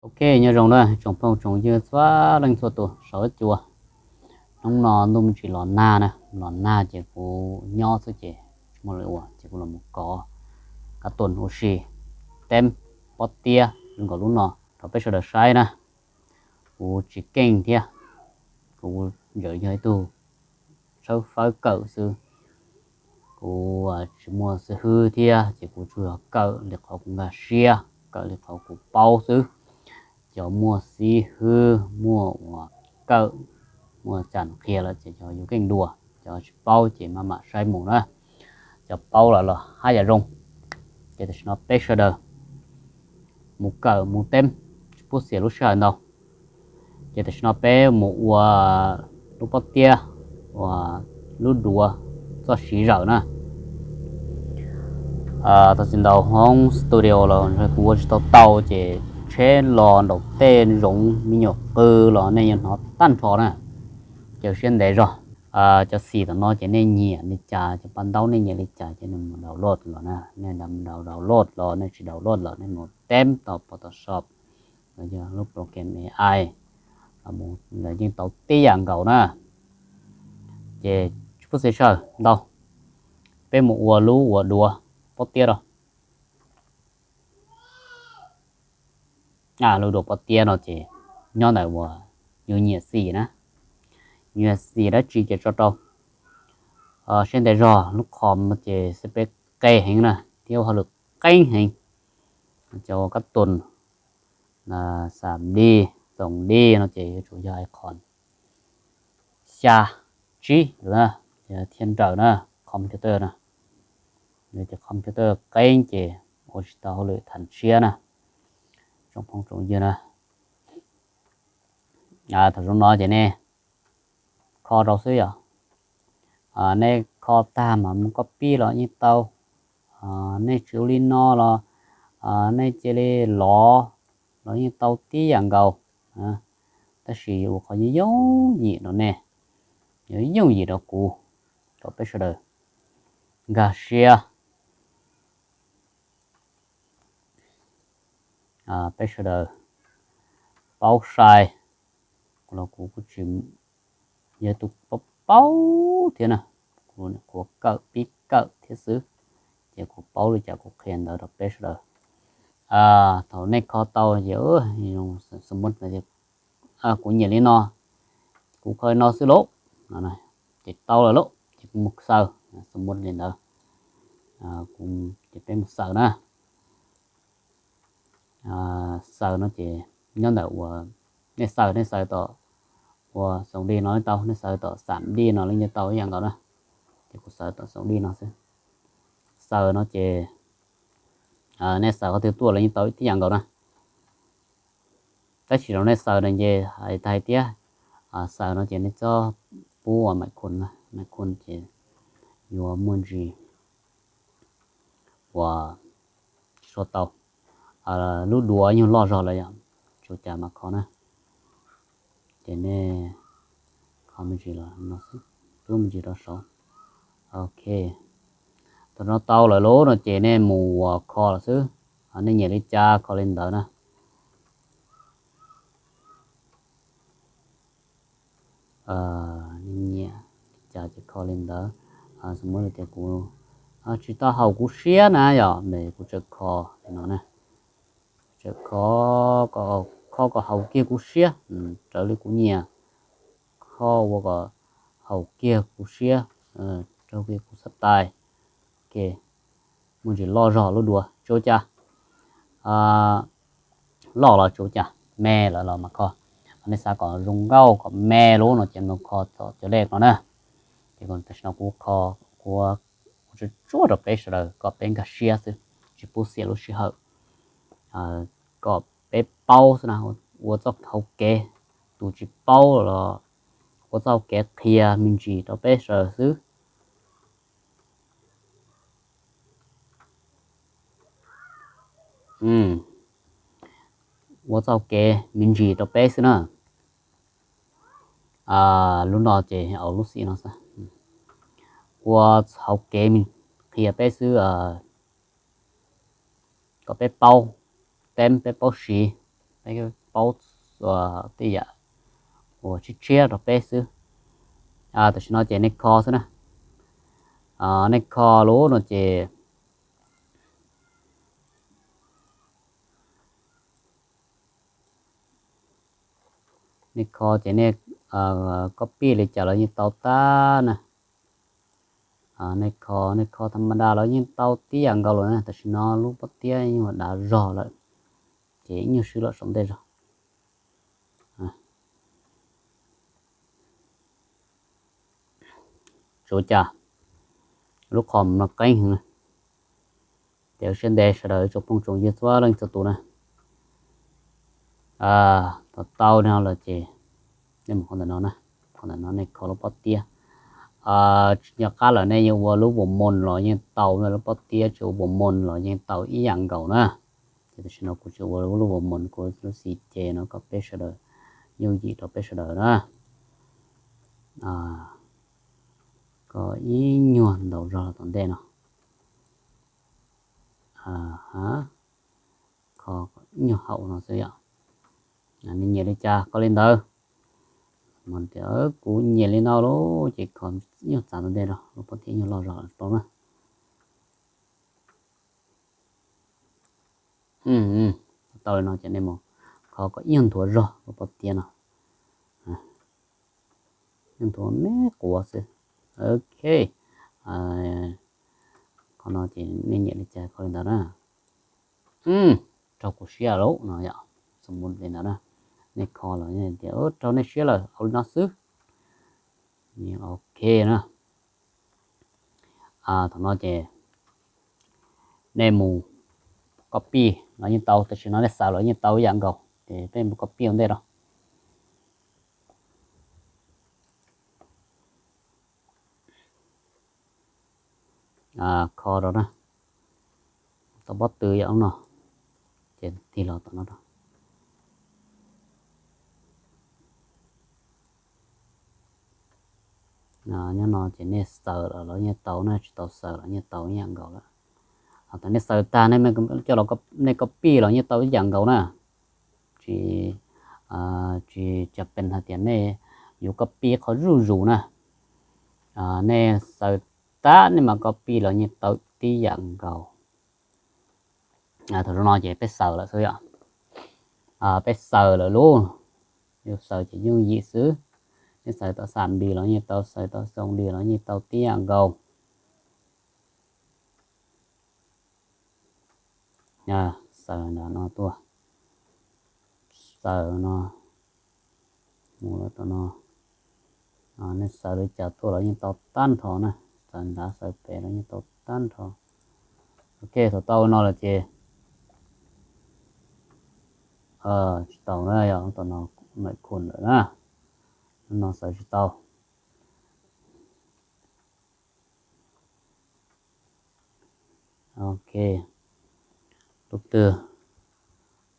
Ok, nyob zoo na tsoom phooj tsoom ywg txhua leej txhua tus sawv cua. Hnub no ntuj me ntsis los nag na, los nag ces kuv nyob xwb ces tsis muaj li ua ces kuv los mus kov kab tus ua si, teb, pob tiab zoo nkaus lub no rau peb sawv daws saib na. Kuv tsis keej thiab, kuv ntawm yog ib tug tshawb fawb kawm xwb. Kuv tsis muaj xib hwb thiab ces kuv tsuas yog kawm li qhov kuv nkag siab, kawm li qhov kuv paub xwb. Cov muaj xib hwb, muaj uas kawm, muaj cam qhia lawm ces cov yuav keej dua, cov tsis paub ces maj mam saib mus na. Cov paub lawm los haj yam zoo. Ces tam sim no peb sawv daws mus kawm mus teb, tsis pub xiam lub sij hawm ntau. Ces tam sim no peb mus ua lub pob tiab, ua lub duav txoj siv zawm na. Tau tsis ntau hoob studio los kuv ua tsis tau tau ces tsheb los nraum tej zoov me nyuam qw los nej yuav hnov tag nrho na. Ces siab ntev zog. Cov xim tom no ces nej nyiam li cas, cov paj ntaub nej nyiam li cas ces nej mus download los na, nej download los, nej tsis download los nej mus teb tau Photoshop los yog lub program A I los mus lawv yeej tau tib yam nkaus na. Ces tsis pub xiam sij hawm ntau, peb mus ua lub ua duav pob tiab rau. Lub duav pob tiab no ces nyob ntawm uas yus nyiam xim na, nyiam xim dab tsi ces tso rau. Siab ntev zog lub qhov ces xib peb qe heev na thiab ua hauj lwm qeeb heev. Cov kab tus xam dij xoom dij no ces yuav tsum yog icon xya tsib thiab nrawm na, computer na. Ces computer qeeb ces ua tsis tau hauj lwm tham tshiab na, tsoom phooj tsoom ywg na. Thaum zoo no ces nej kho rau xwb yom. Nej kho tag mas mus copy los yeej tau, nej tsis ua li no los nej cia li lov los yeej tau tib yam nkaus. Tab sis ua qhov yooj yooj yim rau nej, yooj yooj yim rau kuv, rau peb sawv daws nkag siab, peb sawv daws paub sai. Kuv los kuv kuj tsis yog tus paub paub thiab na, kuv nyuam qhuav kawm pib kawm thiab xwb, ces kuv paub li cas kuv qhia ntawd rau peb sawv daws. Thaum nej kho tau ces, xws mus, kuv nyiam li no, kuv kho li no xwb lauj, ces tau lawm lauj ces kuv mus xaws, xws mus li ntawd, ces peb mus xaws na. Xaws no ces nyob ntawm uas nej xaws, nej xaws tom uas xoom dij no tau, nej xaws tom xam dij no los yeej tau ib yam nkaus na. Ces kuv xaws tom xoom dij no xwb. Xaws no ces nej xaws qhov twg tuaj los yeej tau tib yam nkaus na. Tab sis rau nej xaws no ces hais tag hais tias, xaws no ces nej txhob pub uas maim khun, maim khun ces yuav muaj ntsis uas tsis tshua tau. Lub duav nyuag loj zog lawm yom, tsis ua cas mas kho na. Ces nej kho me ntsis los no xwb, rub me ntsis rau saud. Ok, thaum no tau lawm lauj no ces nej mus uas kho lawm xwb, nej nyiam li cas kho li ntawd na. Nej nyiam li cas ces kho li ntawd. Xws mus tias kuv tsis tau haum kuv siab na yom, ces kuv txawm kho li no na. Txawm kho, kho kom haum kiag kuv siab, raws li kuv nyiam, kho ua kom haum kiag kuv siab, raug kiag kuv xab tais. Ok, muaj ntsis loj zog lub duav tsis ua cas, loj los tsis ua cas, me lawm los mas kho. Nej xav kom zoo nkauj kom me lub no ces mus kho tom cov lej no na. Ces tam sim no kuv kho, kuv ua tsuag tsuag rau peb sawv daws kom peb nkag siab xwb, tsis pub xiam lub sij hawm, kom peb paub xwb na, ua txoj hauv kev, tus tsis paub los ua txoj hauv kev qhia me ntsis rau peb sawv daws xwb. Ua txoj hauv kev me ntsis rau peb xwb na. Lub no ces au lub xim no xwb, ua hauv kev qhia peb xwb, kom peb paub, teb peb paub siv. Peb paub tej yam uas tshiab tshiab rau peb xwb. Tam sim no ces nej kho xwb na. Nej kho lub no ces nej kho ces nej copy li cas los yeej tau tag na. Nej kho, nej kho tham ma das los yeej tau tib yam nkaus lawm na. Tam sim no lub pob tiab yeej dav zog lawm, ces ib nyuag swb los saum ntej zog. Tsuav cas lub qhov no qeeb heev. Ces ua siab ntev sawv daws tsoom phooj tsoom ywg txhua leej txhua tus na. Thaum tau no lawm ces nej mus qhov ntawm no na, qhov ntawm no nej kho lub pob tiab. Tsis nco qab lawm nej yuav ua lub vos moos los yeej tau, lub pob tiab tsis ua vos moos los yeej tau ib yam nkaus na. Ces tam sim no kuv tsis ua lub vos moos, kuv lub xim ces no kom peb sawv daws yooj yim rau peb sawv daws na. Kom ib nyuag ntau zog tom ntej no. Kho ib nyuag hauv no xwb yom. Nej nyiam li cas kho li ntawd. Tias kuv nyiam li no lawm ces kho ib nyuag txav tom ntej no, lub pob tiab ib nyuag loj zog lawm na. Tau li no ces nej mus kho kom ib nyuag nthuav zog lub pob tiab no. Ib nyuag nthuav me quav xwb. Ok. Qhov no ces nej nyiam li cas kho li ntawd na. Raug kuv siab lawm no yom, xav mus li ntawd na. Nej kho los tias raug nej siab lawm, ua li no xwb. Ok na. Thaum no ces nej mus copy los yeej tau, tam sim no nej xaws los yeej tau ib yam nkaus, ces peb mus copy ua ntej no. Kho rau na, tau pob tw yom no, ces tig los tom no rau. Nyob no ces nej xaws los los yeej tau na, tsis tau xaws los yeej tau ib yam nkaus lawm. Thaum nej xaws tag nej coj los nej copy los yeej tau ib yam nkaus na. Tsis, tsis cas pes hais tias nej yuav copy qhov zuj zus na. Nej xaws tag nej mas copy los yeej tau tib yam nkaus. Thaum no ces peb xaws lawm xwb yom. Peb xaws lawm lauj, yus xaws ces yooj yim xwb. Nej xaws tau xam npis los yeej tau, xaws tau xoo npis los yeej tau tib yam nkaus. Xaws ntawm no tuaj, xaws no, mus lawm tom no. Nej xaws li cas tuaj los yeej tau tag nrho na, xaws nrad xaws pem los yeej tau tag nrho. Ok, thaum tau no lawm ces tsis tau na, yog tom no mam khu lawm na, no xaws tsis tau. Ok, lub twg,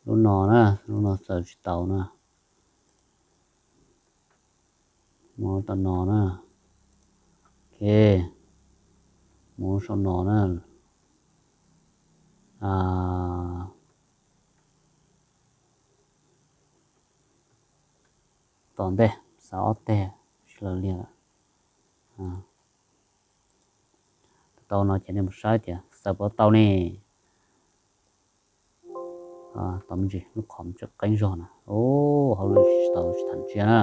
lub no na, lub no xaws tsis tau na. Mus tom no na. Ok, mus saum no na. Tom ntej xaws ob teg, tsis law liag lawm. Tau no ces nej mus saib tias xaws puas tau ne. Tau me ntsis, lub qhov tseem qeeb zog na. Hauj lwm tsis tau tsis tham ntsia na.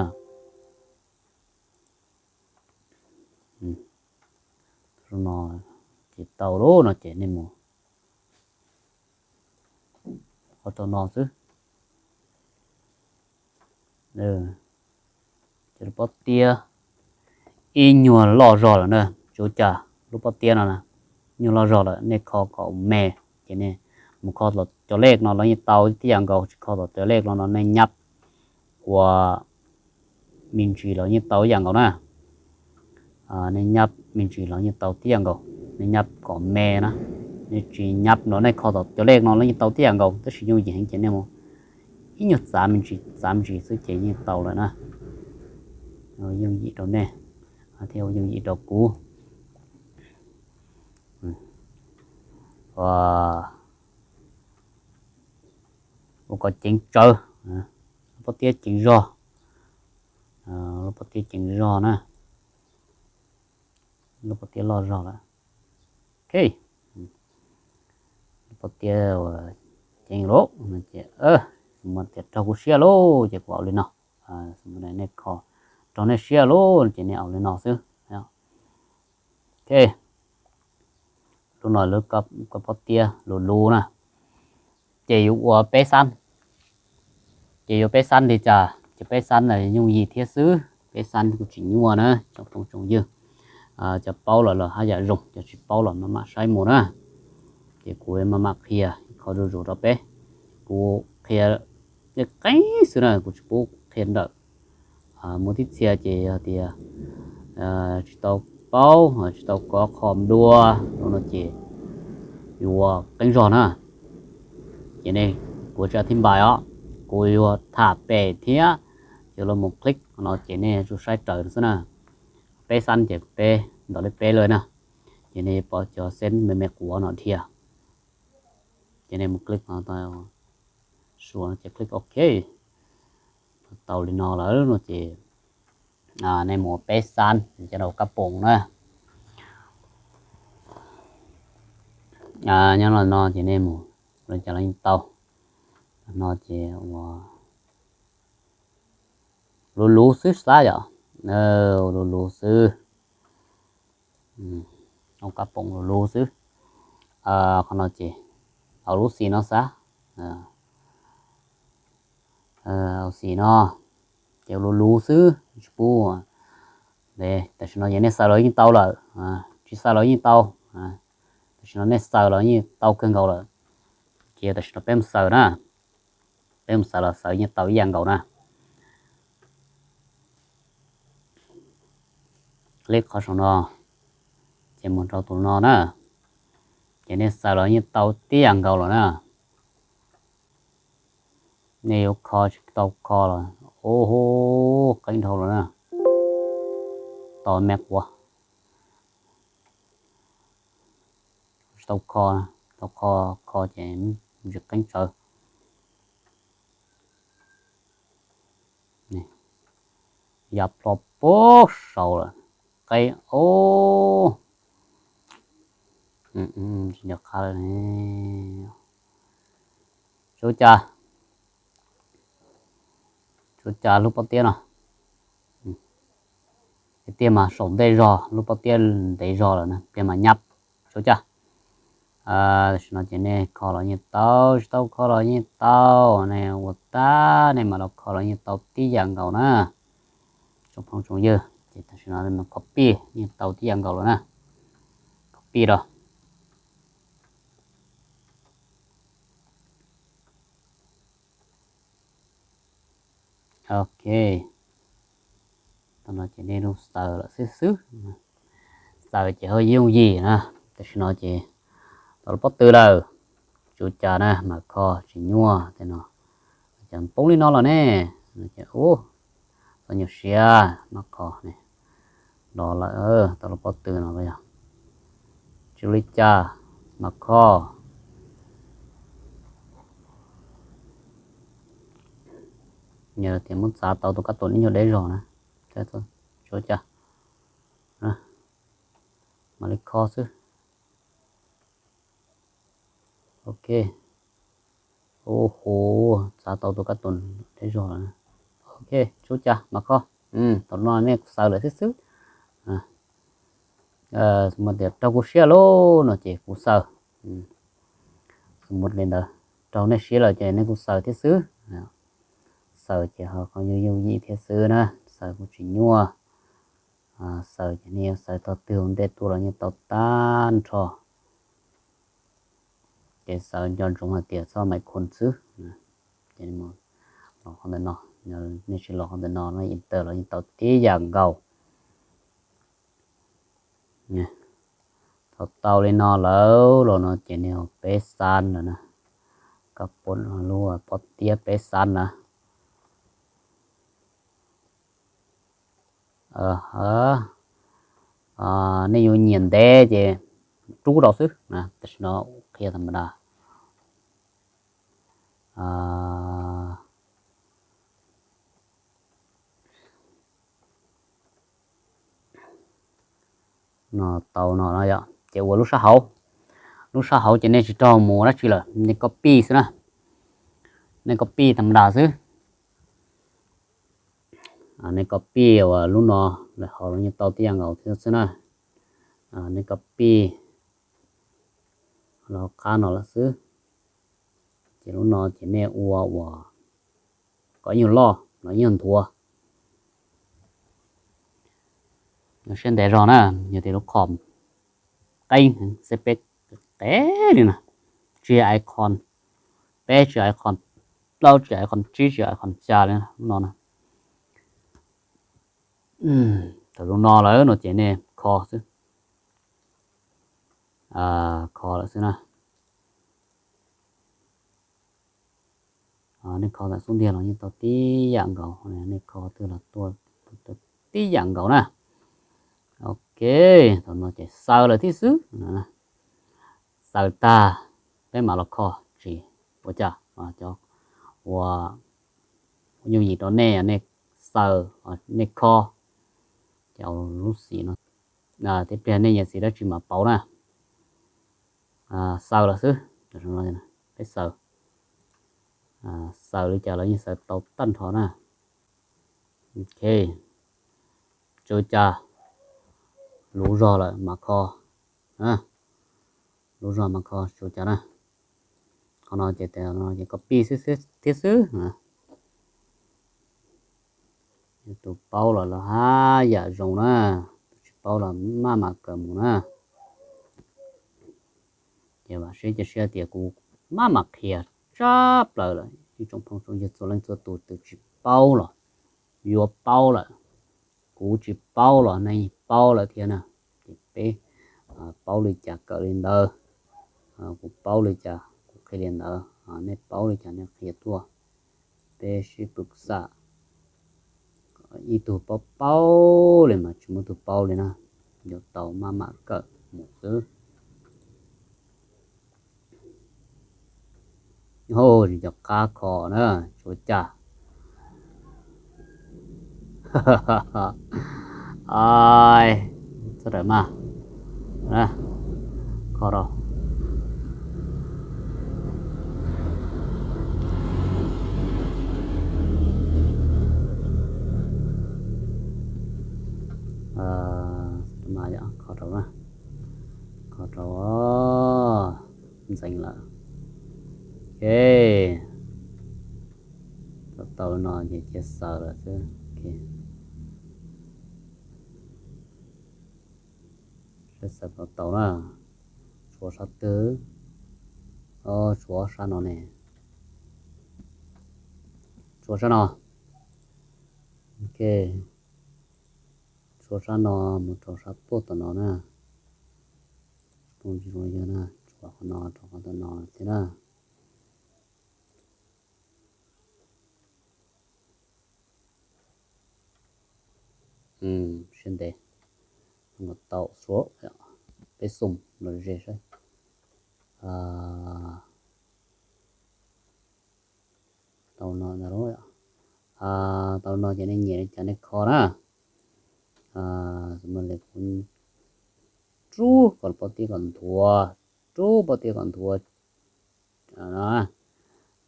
No ces tau lawm no ces nej mus ua tau no xwb. Ces lub pob tiab ib nyuag loj zog lawm na, tsis ua cas, lub pob tiab no ib nyuag loj zog lawm, nej kho kom me, ces nej mus kho tom cov lej no los yeej tau tib yam nkaus, tsis kho tom cov lej no no nej nyab ua me ntsis los yeej tau ib yam nkaus na. Nej nyab me ntsis los yeej tau tib yam nkaus, nej nyab kom me na, nej tsis nyab los nej kho tom cov lej no los yeej tau tib yam nkaus, tab sis yooj yim heev ces nej mus ib nyuag txav me ntsis, txav me ntsis xwb ces yeej tau lawm na. Yooj yim rau nej thiab yooj yim rau kuv. Ua kom ceev tsawv, Lub pob tiab ceev zog, lub pob tiab ceev zog na, lub pob tiab loj zog lawm. Ok, lub pob tiab uas ceev lawm no ces, muaj tias raug kuv siab lauj ces kuv au li no. Nej kho raug nej siab lauj ces nej au li no xwb. Ok, lub no lub koj pob tiab luv luv na, ces yuav ua peb xab. Ces yuav peb xab li cas? Ces peb xab na yooj yim thiab xwb, peb xab kuj tsis nyuaj na tsoom phooj tsoom ywg. Cov paub los los haj yam zoo, cov tsis paub los maj mam saib mus na. Ces kuv maj mam qhia ib qho zuj zus rau peb. Kuv qhia qeeb xwb na, kuv tsis pub qhia ntawm. Muaj tib txhia ces yog tias tsis tau paub, tsis tau kov qhov dua no ces yuav qeeb zog na. Ces nej, kuv tsis thib npais os, kuv yuav tham pem thiab yuav los mus click no ces nej tsuas saib raws xwb na. Peb xab ces peb ntaus li peb lawm na. Ces nej pom cov xeeb me me quav no dhia. Ces nej mus click no, suav no ces click ok. Tau li no lawm no ces nej mus ua peb xab cov rau kab poom na. Nyob los no ces nej mus ua li cas los yeej tau. No ces ua luv luv xwb xab yom, ua luv luv xwb. Ua kab poom luv luv xwb. Qhov no ces au lub xim no xab, au xim no ces ua luv luv xwb tsis pub. Tam sim no ces nej xaws los yeej tau lawm, tsis xaws los yeej tau. Tam sim no nej xaws los yeej tau kawg nkaus lawm. Ces tam sim no peb mus xaws na, peb mus xaws los xaws yeej tau ib yam nkaus na. Click qhov saum no, ces mus rau tus no na, ces nej xaws los yeej tau tib yam nkaus lawm na. Nej yuav kho tsis tau kho los, ub, qeeb dhau lawm na. Tos me quav, tsis tau kho, tau kho, kho ces tsis qeeb tsawv. Ya plho pub saud lawm, qeeb ub. Tsis nco qab lawm ne. Tsuav cas, tsuav cas lub pob tiab no. Tiag mas saum ntej zog, lub pob tiab ntev zog lawm na, tiag mas nyab. Tsuav cas. Tam sim no ces nej kho los yeej tau, tsis tau kho los yeej tau, nej ua tag nej mam los kho los yeej tau tib yam nkaus na. Tsoom phooj tsoom ywg, ces tam sim no copy yeej tau tib yam nkaus lawm na. Copy rau. Ok, tam no ces nej lub xaws lawm xwb xwb. Xaws ces ho yooj yim na. Tam sim no ces tau lub pob tw lawm. Tsuav cas na, mam kho tsis nyuaj tej no. Cas poob li no los ne? Ub, txom nyuam siab, mam kho ne. Los lawm, tau lub pob tw no los yog tsis ua li cas, mam kho. Yog tias muab txav tau tus kab tus ib nyuag deb zog na, tsis ua cas, mam li kho xwb. Ok. Ub, txav tau tus kab tus deb zog lawm. Ok, tsis ua cas, mam kho. Tam no nej kuv xaws lawm xwb xwb. Muaj tias raug kuv siab lauj no ces kuv xaws. Muaj li ntawd, raug nej siab lawm ces nej kuj xaws thiab xwb. Xaws ces ho yooj yooj yim thiab xwb na, xaws kuj tsis nyuaj. Xaws ces nej yuav xaws tog twg ua ntej tuaj los yeej tau tag nrho. Ces xaws nco ntsoov hais tias txhob maiv khun xwb. Ces los qhov ntawm no, nej tsis los qhov ntawm no no enter los yeej tau tib yam nkaus. Thaum tau li no lawm los no ces nej peb xab lawm na. Koj pom lub pob tiab peb xab na. Nej yuav nyiam ntev ces rub rau xwb na, tam sim no qhia tham ma da. No tau no no yom, ces ua lub sab hauv. Lub sab hauv ces nej tsis raug mus dab tsi lawm, nej copy xwb na. Nej copy tam nram xwb. Nej copy uas lub no lawm hauv los yeej tau tib yam nkaus thiab xwb na. Nej copy los qab no lawm xwb. Ces lub no ces nej ua uas kom ib nyuag loj los ib nyuag nthuav. Siab ntev zog na, yog tias lub qhov qeeb xeb peb qev li na, tsis yog icon peb, tsis yog icon plaub, tsis yog icon tsib, tsis yog icon xya li no na. Thaum lub no lawm no ces nej kho xwb, kho lawm xwb na. Nej kho ntawm xub ntiag los yeej tau tib yam nkaus, nej kho twg los tuaj tib yam nkaus na. Ok, thaum no ces xaws lawm thiab xwb. Xaws tag peb mam los kho tsis ua cas. Cov ua nyuj yim rau nej, nej xaws, nej kho, ces lub xim no, tib pliag nej nyiam xim dab tsi mam pauv na. Xaws lawm xwb, peb xaws, xaws li cas los yeej xaws tau tag nrho na. Ok, tsis ua cas, luv zog lawm mam kho, luv zog mam kho tsis ua cas na. Qhov no ces, ces copy thiab xwb. Tus paub los los haj yam zoo na, tus tsis paub los maj mam kawm mus na. Ces vam thiab cia siab tias kuv maj mam qhia tshaj plaws lawm ib tsoom phooj tsoom ywg txhua leej txhua tus, tus tsis paub los yuav paub lawm, kuv tsis paub los nej paub lawm thiab na. Ces peb paub li cas kawm li ntawd, kuv paub li cas kuv qhia li ntawd, nej paub li cas nej qhia tuaj. Peb sib pw xam, ib tug paub paub li mas tsis muaj tug paub li na, yuav tau maj mam kawm mus xwb. Tsis nco qab kho na, tsis ua cas. Txhob rawm mas, kho rau. Kho rau na, kho rau, ntxeev lawm. Ok, tau tau no ces cia xaws lawm xwb. Saib xaws tau tau na. Tshuav sab twg? Tshuav sab no ne. Tshuav sab no. Ok, tshuav sab no mus rau sab puag tom no na. Tshuav qhov no rau qhov tom no thiab na. Siab ntev, tau suav, peb xum los ze saib. Tau no ntag lauj. Tau no ces nej nyiam li cas nej kho na. Kuv rub kom pob tiab kom nthuav, rub pob tiab kom nthuav.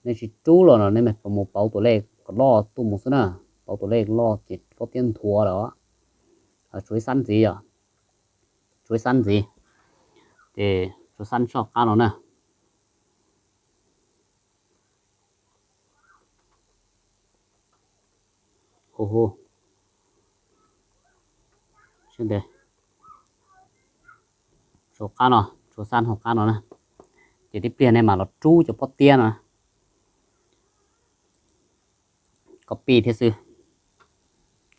Nej tsis rub los no nej mus pauv tus lej kom loj tuaj mus xwb na. Pauv tus lej loj ces pob tiab nthuav lawm. Tshuav ib sab ntxiv yom, tshuav ib sab ntxiv, ces tshuav sab tso qab no na. Hu hu, siab ntev. Tshuav qab no, tshuav sab hauv qab no na. Ces tib pliag nej mam los rub cov pob tiab no. Copy thiab xwb,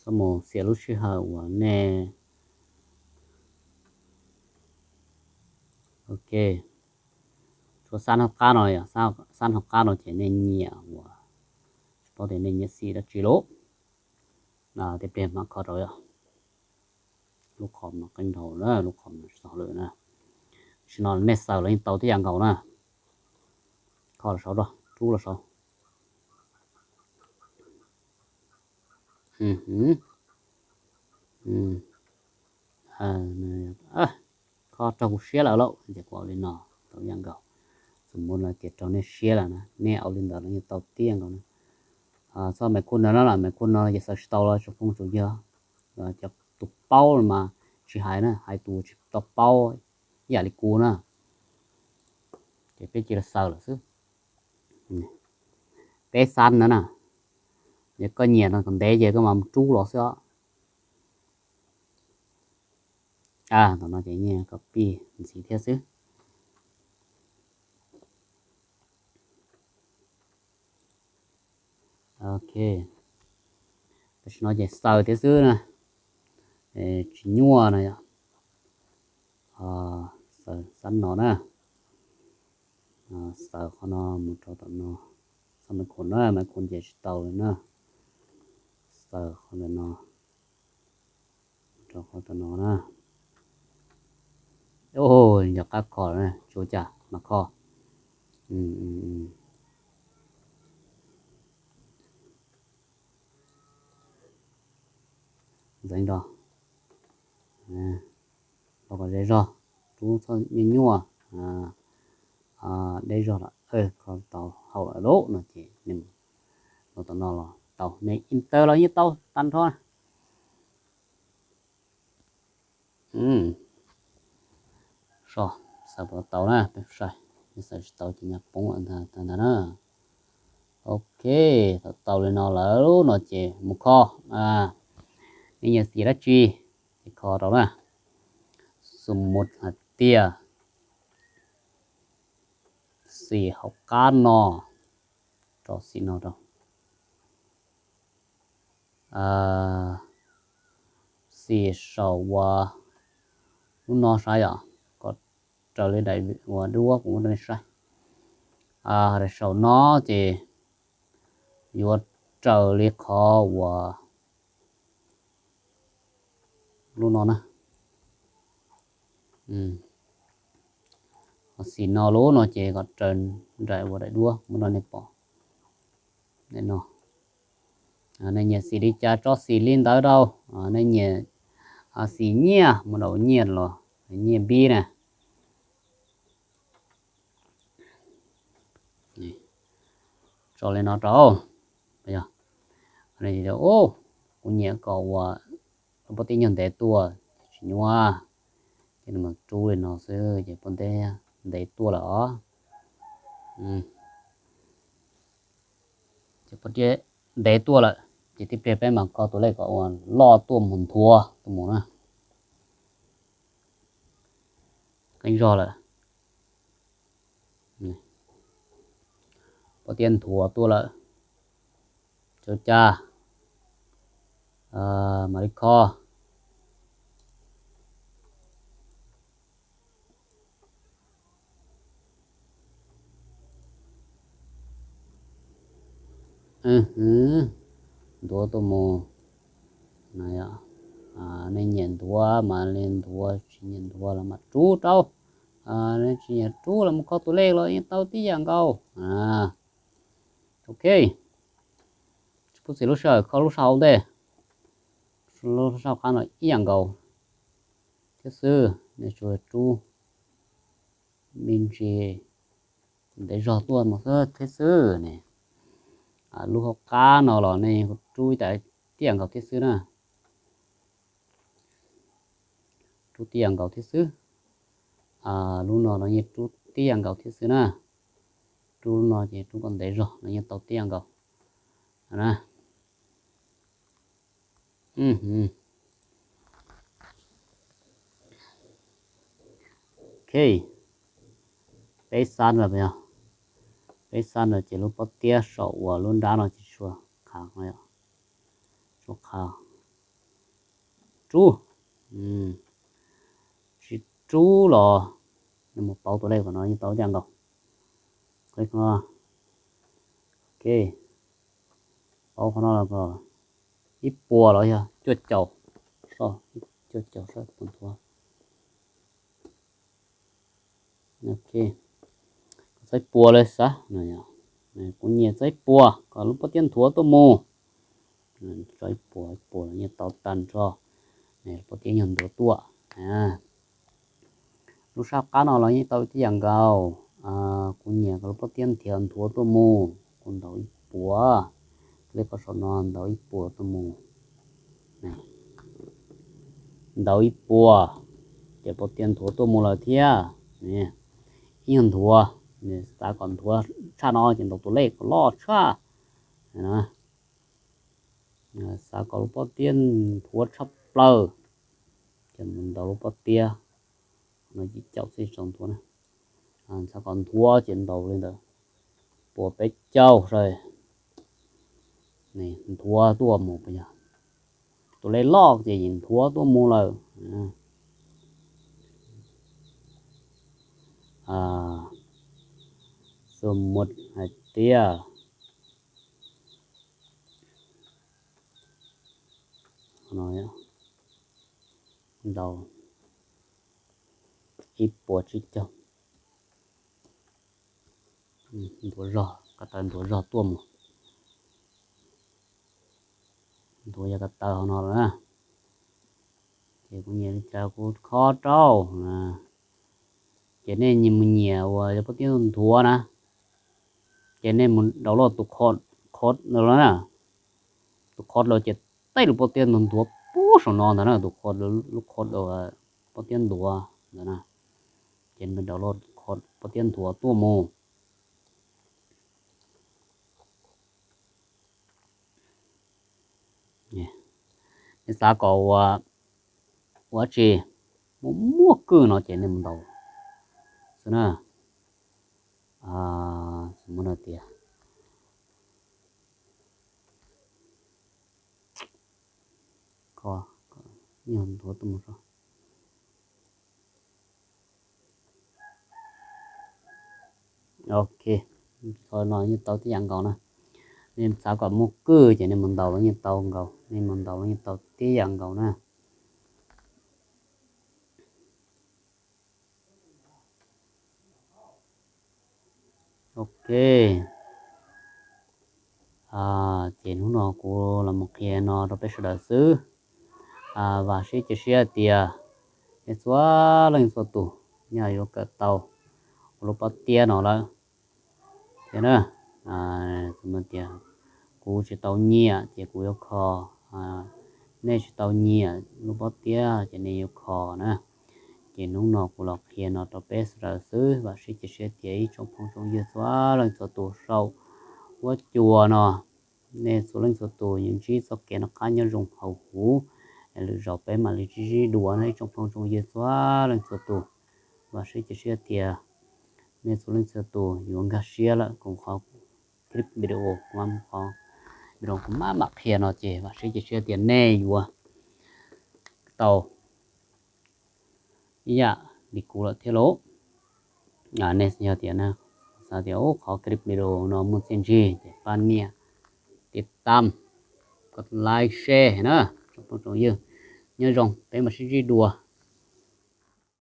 txhob mus xiam lub sij hawm uas nej. Ok, tshuav sab hauv qab no, sab hauv qab no ces nej nyiam uas, tsis paub tias nej nyiam xim dab tsi lauj. Tib pliag mam kho rau yom. Lub qhov no qeeb dhau na, lub qhov no tsis tau hauj lwm na. Tam sim no nej xaws los yeej tau tib yam nkaus na. Kho los saud, rub los saud. Kho raug kuv siab lawm lauj, ces kuv ua li no tau ib yam nkaus. Xws mus no ces raug nej siab lawm na, nej ua li ntawd los yeej tau tib yam nkaus na. Txhob me kuj no no los me kuj no ces xaws tsis tau los tsoom phooj tsoom ywg, cov tus paub mas tsis hais na, hais tus tsis tau paub ib yam li kuv na, ces peb cia li xaws lawm xwb. Peb xab no na, yog koj nyiam no kom ntev ces koj mam rub los xwb os. Tam no ces yeej copy ntxiv thiab xwb. Ok, tam sim no ces xaws thiab xwb na, tsis nyuaj na yom. Xaws xab no na, xaws qhov no mus rau tom no, xaws me khum na, me khum ces tsis tau li na. Xaws qhov ntawm no rau qhov tom no na. Oj, nco qab kho na, tsuav cas mas kho. Ntxeev nro, los kom ze zog, rub txhob nyuaj nyuaj, deb zog lawm, kho tau hauv lawm lauj no ces nej los tom no los tau, nej enter los yeej tau tag nrho. So, xaws puas tau na, peb saib, nej xaws tsis tau ces nyaj poob lawm ntag na. Ok, thaum tau li no lawm no ces mus kho. Nej nyiam xim dab tsi ces kho rau na. Xws mus hais tias xim hauv qab no, rau xim no rau. Xim saum uas lub no saib yom, kom raws li daim uas duab kuv muab rau nej saib. Daim saum no ces yuav raws li qhov uas lub no na. Xim no lub no ces kom raws nraim uas daim duab muab rau nej pom no. Nej nyiam xim li cas tso xim li ntawd rau. Nej nyiam xim nyiaj, muab rau nyiaj los nyiaj npib na. Tso li no rau. Kuv nyiam kom uas lub pob tib nyuag ntev tuaj, tsis nyuaj, ces nws mus rub li no xwb ces pob tib ntev tuaj lawm os. Ces pob tib ntev tuaj lawm ces tib pliag peb mam kho tus lej kom uas loj tuaj mus nthuav tuaj mus na. Qeeb zog lawm. Pob tib nthuav tuaj lawm. Cov cas mam li kho. Nthuav tuaj mus. Nej nyiam nthuav mas li nthuav, tsis nyiam nthuav los mam rub rau. Nej tsis nyiam rub los mus kho tus lej los yeej tau tib yam nkaus. Ok, tsis pub txiv lub sij hawm, kho lub sij hawm ua ntej. Lub sij hawm qab no ib yam nkaus thiab xwb, nej tsuas rub me ntsis ntev zog tuaj mus xwb thiab xwb ne. Lub hauv qab no los nej rub ib yam nkaus thiab xwb na. Rub tib yam nkaus thiab xwb. Lub no los yeej rub tib yam nkaus thiab xwb na. Rub lub no ces rub kom ntev zog los yeej tau tib yam nkaus na. Ok, peb xab no, peb xab no ces lub pob tiab saum uas lub nrab no ces tsuas qha, tsuas qha rub, tsis rub los nej mus pauv tus lej kom no yeej tau ib yam nkaus. Ok, pauv qhov no los kom ib puas los yog cuaj caum, cuaj caum sab puas nthuav. Txaib puas li xav, kuv nyiam txaib puas kom lub pob tiab nthuav tuaj mus. Txaib puas, puas los yeej tau tag nrho, pob tiab nyuag nthuav tuaj. Lub sab qab no los yeej tau tib yam nkaus. Kuv nyiam kom lub pob tiab nrhiav nthuav tuaj mus, kuv ntaus ib puas. Lej pab saum no ntaus ib puas tuaj mus. Ntaus ib puas, ces pob tiab nthuav tuaj mus lawm thiab. Ib nyuag nthuav, xav kom nthuav tshaj no ces ntaus tus lej kom loj tshaj. Xav kom lub pob tiab nthuav tshaj plaws, ces mus ntaus lub pob tiab no, caum xij tau nthuav. Xav kom nthuav ces ntaus li ntawd, puas peb caug sawv, nthuav tuaj mus puas yog. Tus lej loj ces yeej nthuav tuaj mus lawm. Xu mus hais tias ntaus ib puas tsib caug, nthuav zog, ko taw nthuav zog tuaj mus. Nthuav yog ko taw hauv no lawm na. Ces kuv nyiam li cas kuv kho rau. Ces nej mus nyiam uas yog pob tiab nthuav na, ces nej mus download tus qhov no na. Tus qhov los ces tej lub pob tiab nthuav nthuav puag saum no ntag na, tus qhov, lub qhov pob tiab nthuav ntawd na. Ces nws download pob tiab nthuav tuaj mus. Nej xav kom ua, ua tsi, muaj muaj kwj no ces nej mus ntaus xwb na. Xav muab no tias, nthuav tuaj mus. Ok, qhov no yeej tau tib yam nkaus na. Nej xav kom muaj kwj ces nej mus ntaus los yeej tau nkaus, nej mus ntaus los yeej tau tib yam nkaus na. Ok. Ces hnub no kuv los mus qhia no rau peb sawv daws xwb. Vam siab cia siab tias nej txhua leej txhua tus nyaj yuav kawm tau ua lub pob tiab no lawm thiab na. Tias kuv tsis tau nyiam ces kuv yuav kho, nej tsis tau nyiam lub pob tiab ces nej yuav kho na. Ces hnub no kuv los qhia no rau peb sawv daws xwb. Vam siab cia siab tias ib tsoom phooj tsoom ywg txhua leej txhua tus saum huab cua no, nej txhua leej txhua tus yuav ntsib txoj kev noj qab nyob zoo hauv huv, lwm zaus peb mam li sib ntsib dua na ib tsoom phooj tsoom ywg txhua leej txhua tus. Vam siab cia siab tias nej txhua leej txhua tus yuav nkag siab lawm kuv qhov clip video, qhov video kuv maj mam qhia no ces vam siab cia siab tias nej yuav tau ib yam li kuv lawm thiab lauj. Nej yog tias xav tias qhov clip video no muaj txiaj ntsig ces pab nias tiv tam, kos like, share na tsoom phooj tsoom ywg. Nyob zoo, peb mam sib ntsib dua